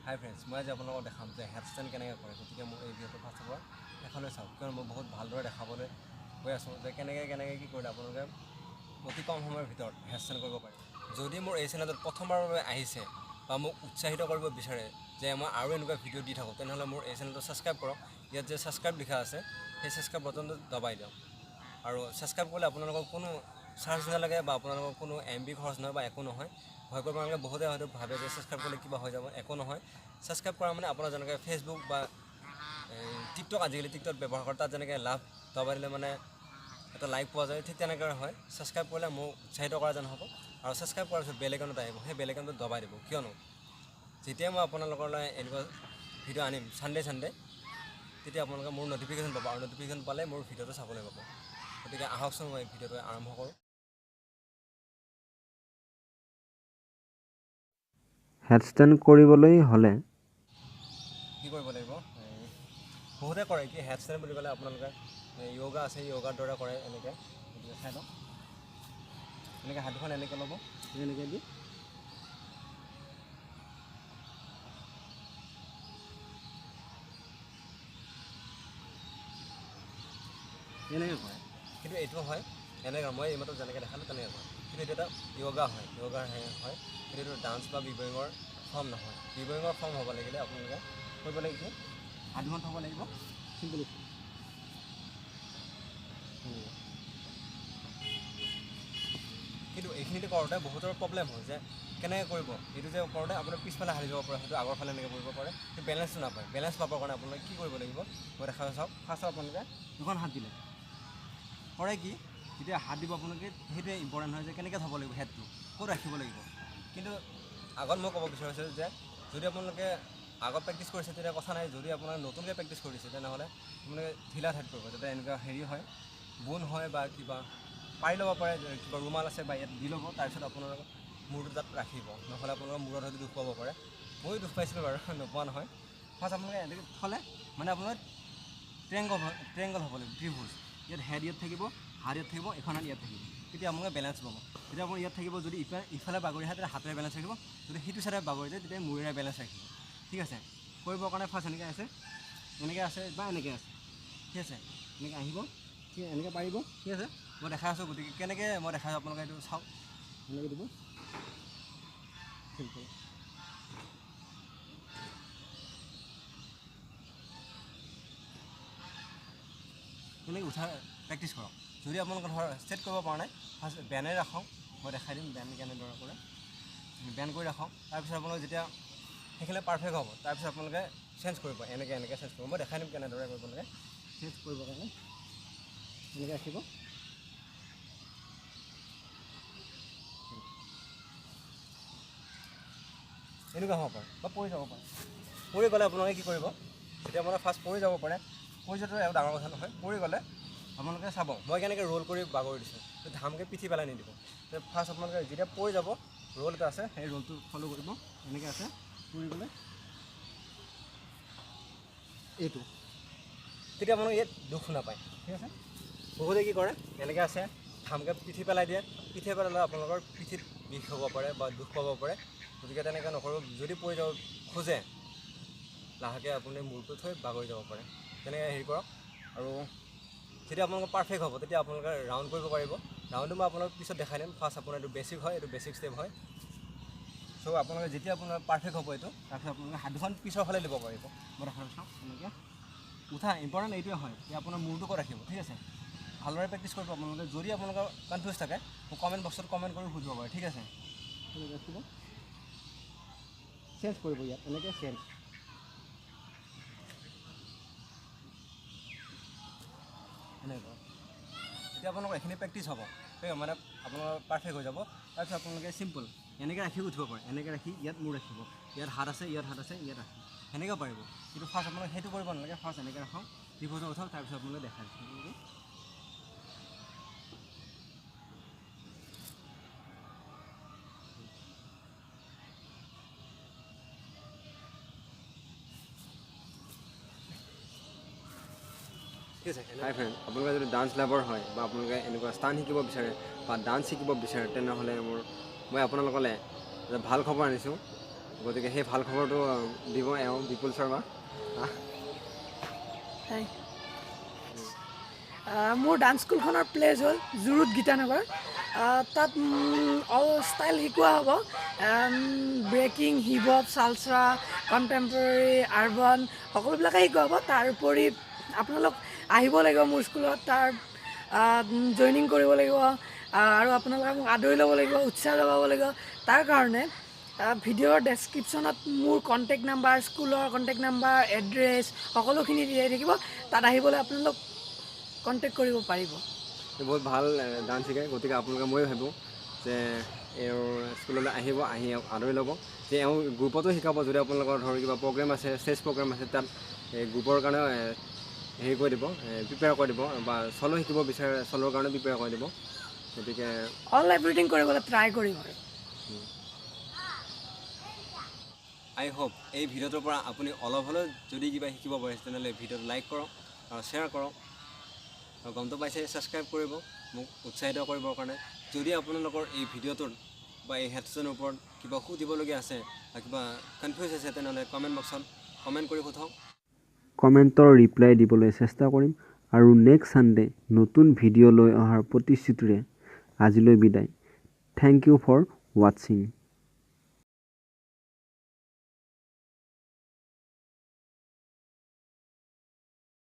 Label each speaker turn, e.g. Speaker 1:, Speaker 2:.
Speaker 1: হাই friends, মই আজি আপোনালোকক দেখাম যে হেডষ্টেণ্ড কেনেকৈ কৰে। গতিকে মোৰ এই ভিডিঅ'টো ফাৰ্ষ্টৰ পৰা শেষলৈ চাওক, কিয়নো মই বহুত ভালদৰে দেখাবলৈ গৈ আছোঁ যে কেনেকৈ কেনেকৈ কি কৰিলে আপোনালোকে অতি কম সময়ৰ ভিতৰত হেডষ্টেণ্ড কৰিব পাৰে। যদি মোৰ এই চেনেলটোত প্ৰথমবাৰৰ বাবে আহিছে বা মোক উৎসাহিত কৰিব বিচাৰে যে মই আৰু এনেকুৱা ভিডিঅ' দি থাকোঁ, তেনেহ'লে মোৰ এই চেনেলটো ছাবস্ক্ৰাইব কৰক। ইয়াত যে ছাবস্ক্ৰাইব লিখা আছে, সেই ছাবস্ক্ৰাইব বটনটো দবাই দিয়ক। আৰু ছাবস্ক্ৰাইব কৰিলে আপোনালোকৰ কোনো চাৰ্জ নালাগে বা আপোনালোকৰ কোনো এম বি খৰচ নহয় বা একো নহয়। ভয় কৰিব নালাগে। বহুতে হয়তো ভাবে যে ছাবস্ক্ৰাইব কৰিলে কিবা হৈ যাব, একো নহয়। ছাবস্ক্ৰাইব কৰা মানে আপোনাৰ যেনেকৈ ফেচবুক বা টিকটক, আজিকালি টিকটক ব্যৱহাৰ কৰে, তাত যেনেকৈ লাভ দবাই দিলে মানে এটা লাইক পোৱা যায়, ঠিক তেনেকৈ হয়। ছাবস্ক্ৰাইব কৰিলে মোক উৎসাহিত কৰা যেন হ'ব। আৰু ছাবস্ক্ৰাইব কৰাৰ পিছত বেল আইকন এটা আহিব, সেই বেল আইকনটো দবাই দিব। কিয়নো যেতিয়া মই আপোনালোকলৈ এনেকুৱা ভিডিঅ' আনিম ছানডে ছানডে, তেতিয়া আপোনালোকে মোৰ ন'টিফিকেশ্যন পাব আৰু ন'টিফিকেশ্যন পালে মোৰ ভিডিঅ'টো চাবলৈ পাব। গতিকে আহকচোন মই ভিডিঅ'টো আৰম্ভ কৰোঁ।
Speaker 2: হেডষ্টেণ্ড কৰিবলৈ হ'লে
Speaker 1: কি কৰিব লাগিব? বহুতে কৰে কি, হেডষ্টেণ্ড বুলি ক'লে আপোনালোকে য়োগা আছে, য়োগাৰ দৰে কৰে এনেকৈ। গতিকে চাই লওক, এনেকৈ হাত দুখন এনেকৈ ল'ব, এনেকৈ দি এনেকৈ কৰে। কিন্তু এইটো হয় এনেকৈ, মই এইমাত্ৰ যেনেকৈ দেখালোঁ তেনেকৈ কৰে। কিন্তু এইটো এটা য়োগা হয়, য়োগাৰ হয়, কিন্তু এইটো ডান্স বা বিবয়িঙৰ ফৰ্ম নহয়। বিবয়িঙৰ ফৰ্ম হ'ব লাগিলে আপোনালোকে কৰিব লাগিব কি, হাত দুখন থ'ব লাগিব চিম্পল। কিন্তু এইখিনিতে কৰোঁতে বহুতৰ প্ৰব্লেম হয় যে কেনেকৈ কৰিব। এইটো যে কৰোঁতে আপোনাৰ পিছফালে হাৰি যাব পাৰে, হয়তো আগৰ ফালে এনেকৈ কৰিব পাৰে, কিন্তু বেলেঞ্চটো নাপায়। বেলেঞ্চ পাবৰ কাৰণে আপোনালোকে কি কৰিব লাগিব মই দেখাই চাওক। ফাৰ্ষ্ট আপোনালোকে দুখন হাত দিলে কৰে কি, যেতিয়া হাত দিব আপোনালোকে সেইটোৱে ইম্পৰ্টেণ্ট হয় যে কেনেকৈ থ'ব লাগিব, হেডটো ক'ত ৰাখিব লাগিব। কিন্তু আগত মই ক'ব বিচাৰিছোঁ যে যদি আপোনালোকে আগত প্ৰেক্টিছ কৰিছে তেতিয়া কথা নাই, যদি আপোনালোকে নতুনকৈ প্ৰেক্টিছ কৰিছে তেনেহ'লে আপোনালোকে ঢিলা ঠাইত কৰিব, যাতে এনেকুৱা হেৰি হয়, বোন হয় বা কিবা পাৰি ল'ব পাৰে, কিবা ৰুমাল আছে বা ইয়াত দি ল'ব, তাৰপিছত আপোনালোকে মূৰটো তাত ৰাখিব। নহ'লে আপোনালোকৰ মূৰত হয়তো দুখ পাব পাৰে। ময়ো দুখ পাইছিলোঁ বাৰু, নোপোৱা নহয়। ফাৰ্ষ্ট আপোনালোকে এনেকৈ থ'লে মানে আপোনাৰ ট্ৰেংগল হ'ব লাগিব, ত্ৰিভুজ। ইয়াত হেড ইয়াত থাকিব, হাত ইয়াত থাকিব, এখন হাত ইয়াত থাকিব, তেতিয়া আপোনালোকে বেলেঞ্চ পাব। তেতিয়া আপোনাৰ ইয়াত থাকিব, যদি ইফালে বাগৰি আহে তেতিয়া হাতেৰে বেলেঞ্চ ৰাখিব, যদি সিটো চাইডে বাগৰি যায় তেতিয়া মূৰেৰে বেলেঞ্চ ৰাখিব। ঠিক আছে, কৰিবৰ কাৰণে ফাৰ্ষ্ট এনেকৈ আছে, এনেকৈ আছে বা এনেকৈ আছে, ঠিক আছে, এনেকৈ আহিব, ঠিক এনেকৈ পাৰিব, ঠিক আছে। মই দেখাই আছোঁ, গতিকে কেনেকৈ মই দেখাইছোঁ আপোনালোকে এইটো চাওক। এনেকৈ দিব, চিম্পল। এনেকৈ উঠা প্ৰেক্টিছ কৰক। যদি আপোনালোকে ধৰ ছেট কৰিব পৰা নাই, ফাৰ্ষ্ট বেনে ৰাখক, মই দেখাই দিম বেন কেনেদৰে কৰে। বেন কৰি ৰাখক, তাৰপিছত আপোনালোকে যেতিয়া সেইখিনি পাৰফেক্ট হ'ব, তাৰপিছত আপোনালোকে চেঞ্জ কৰিব, এনেকৈ এনেকৈ চেঞ্জ কৰিব। মই দেখাই দিম কেনেদৰে কৰিব লাগে। চেঞ্জ কৰিবৰ কাৰণে এনেকৈ ৰাখিব, এনেকুৱা হ'ব পাৰে বা পৰি যাব পাৰে। পৰি গ'লে আপোনালোকে কি কৰিব, যেতিয়া আপোনালোকে ফাৰ্ষ্ট পৰি যাব পাৰে, পৰি যোৱাটো একো ডাঙৰ কথা নহয়। পৰি গ'লে আপোনালোকে চাব মই কেনেকৈ ৰোল কৰি বাগৰি দিছোঁ, ধামকৈ পিঠি পেলাই নিদিব। ফাৰ্ষ্ট আপোনালোকে যেতিয়া পৰি যাব, ৰোল এটা আছে, সেই ৰোলটো ফ'ল' কৰিব। এনেকৈ আছে, পৰি গ'লে এইটো, তেতিয়া আপোনালোকে ইয়াত দুখ নাপায়, ঠিক আছে। বহুতে কি কৰে, এনেকৈ আছে, ধামকৈ পিঠি পেলাই দিয়ে। পিঠি পেলালে আপোনালোকৰ পিঠিত বিষ হ'ব পাৰে বা দুখ পাব পাৰে। গতিকে তেনেকৈ নকৰিব। যদি পৰি যাব খোজে, লাহেকৈ আপুনি মূৰটো থৈ বাগৰি যাব পাৰে, তেনেকৈ হেৰি কৰক। আৰু যেতিয়া আপোনালোকৰ পাৰফেক্ট হ'ব তেতিয়া আপোনালোকে ৰাউণ্ড কৰিব পাৰিব। ৰাউণ্ডটো মই আপোনালোক পিছত দেখাই দিম। ফাৰ্ষ্ট আপোনাৰ এইটো বেছিক হয়, এইটো বেছিক ষ্টেপ হয়। চ' আপোনালোকে যেতিয়া আপোনাৰ পাৰফেক্ট হ'ব এইটো, তাৰপিছত আপোনালোকে হাত দুখন পিছৰ ফালে দিব পাৰিব। মই দেখাই চাওক, এনেকৈ উঠা ইম্পৰ্টেণ্ট এইটোৱে হয় যে আপোনাৰ মূৰটো ক'ত ৰাখিব, ঠিক আছে। ভালদৰে প্ৰেক্টিছ কৰিব আপোনালোকে। যদি আপোনালোকৰ কনফিউজ থাকে, মোক কমেণ্ট বক্সত কমেণ্ট কৰি সুধিব পাৰে, ঠিক আছে। এনেকৈ ৰাখিব, চেঞ্জ কৰিব ইয়াত, এনেকৈ চেঞ্জ। এনেকৈ যেতিয়া আপোনালোকৰ এইখিনি প্ৰেক্টিছ হ'ব, মানে আপোনালোকৰ পাৰফেক্ট হৈ যাব। তাৰপিছত আপোনালোকে চিম্পল এনেকৈ ৰাখি উঠিব পাৰে। এনেকৈ ৰাখি ইয়াত মূৰ ৰাখিব, ইয়াত হাত আছে, ইয়াত হাত আছে, ইয়াত ৰাখিব, সেনেকৈ পাৰিব। কিন্তু ফাৰ্ষ্ট আপোনালোকে সেইটো কৰিব নালাগে। ফাৰ্ষ্ট এনেকৈ ৰাখক, ত্ৰিভুজত উঠক, তাৰপিছত আপোনালোকে দেখাই দিছোঁ। ঠিক আছে।
Speaker 2: হাই ফ্ৰেণ্ড, আপোনালোকে যদি ডান্স লাভাৰ হয় বা আপোনালোকে এনেকুৱা স্থান শিকিব বিচাৰে বা ডান্স শিকিব বিচাৰে, তেনেহ'লে মই আপোনালোকলৈ এটা ভাল খবৰ আনিছোঁ। গতিকে সেই ভাল খবৰটো দিব এওঁ বিপুল শৰ্মা।
Speaker 3: হাই, মোৰ ডান্স স্কুলখনৰ প্লেচ হ'ল জুৰুড গীতানগৰ। তাত অল ষ্টাইল শিকোৱা হ'ব, breaking, hip hop, salsa, contemporary, urban সকলোবিলাকে শিকোৱা হ'ব। তাৰ উপৰি আপোনালোক আহিব লাগিব মোৰ স্কুলত, তাৰ জইনিং কৰিব লাগিব আৰু আপোনালোকে মোক আদৰি ল'ব লাগিব, উৎসাহ যোগাব লাগিব। তাৰ কাৰণে ভিডিঅ'ৰ ডেছক্ৰিপশ্যনত মোৰ কণ্টেক্ট নাম্বাৰ, স্কুলৰ কণ্টেক্ট নাম্বাৰ, এড্ৰেছ সকলোখিনি দিয়াই থাকিব। তাত আহিবলৈ আপোনালোক কণ্টেক্ট কৰিব পাৰিব।
Speaker 2: বহুত ভাল ডান্স শিকায়, গতিকে আপোনালোকে মই ভাবোঁ যে এওঁৰ স্কুললৈ আহিব, আহি এওঁক আদৰি ল'ব, যে এওঁ গ্ৰুপতো শিকাব। যদি আপোনালোকৰ ধৰক কিবা প্ৰগ্ৰেম আছে, ষ্টেজ প্ৰগ্ৰেম আছে, তাত এই গ্ৰুপৰ কাৰণেও হেৰি কৰি দিব, প্ৰিপেয়াৰ কৰি দিব, বা চলো শিকিব বিচাৰে চলৰ কাৰণে প্ৰিপেয়াৰ কৰি দিব। গতিকে
Speaker 3: অল এভৰিথিং কৰিবলৈ ট্ৰাই কৰিম। আৰু
Speaker 1: আই হোপ এই ভিডিঅ'টোৰ পৰা আপুনি অলপ হ'লেও যদি কিবা শিকিব পাৰিছে, তেনেহ'লে ভিডিঅ'টো লাইক কৰক আৰু শ্বেয়াৰ কৰক, আৰু গমটো পাইছে ছাবস্ক্ৰাইব কৰিব মোক উৎসাহিত কৰিবৰ কাৰণে। যদি আপোনালোকৰ এই ভিডিঅ'টোত বা এই হেডছেটৰ ওপৰত কিবা সুধিবলগীয়া আছে বা কিবা কনফিউজ আছে, তেনেহ'লে কমেণ্ট বক্সত কমেণ্ট কৰি সোধক।
Speaker 2: কমেণ্টৰ ৰিপ্লাই দিবলৈ চেষ্টা কৰিম আৰু নেক্সট ছানডে নতুন ভিডিঅ' লৈ অহাৰ প্ৰতিশ্ৰুতিৰে আজিলৈ বিদায়। Thank U for ৱাটছিং।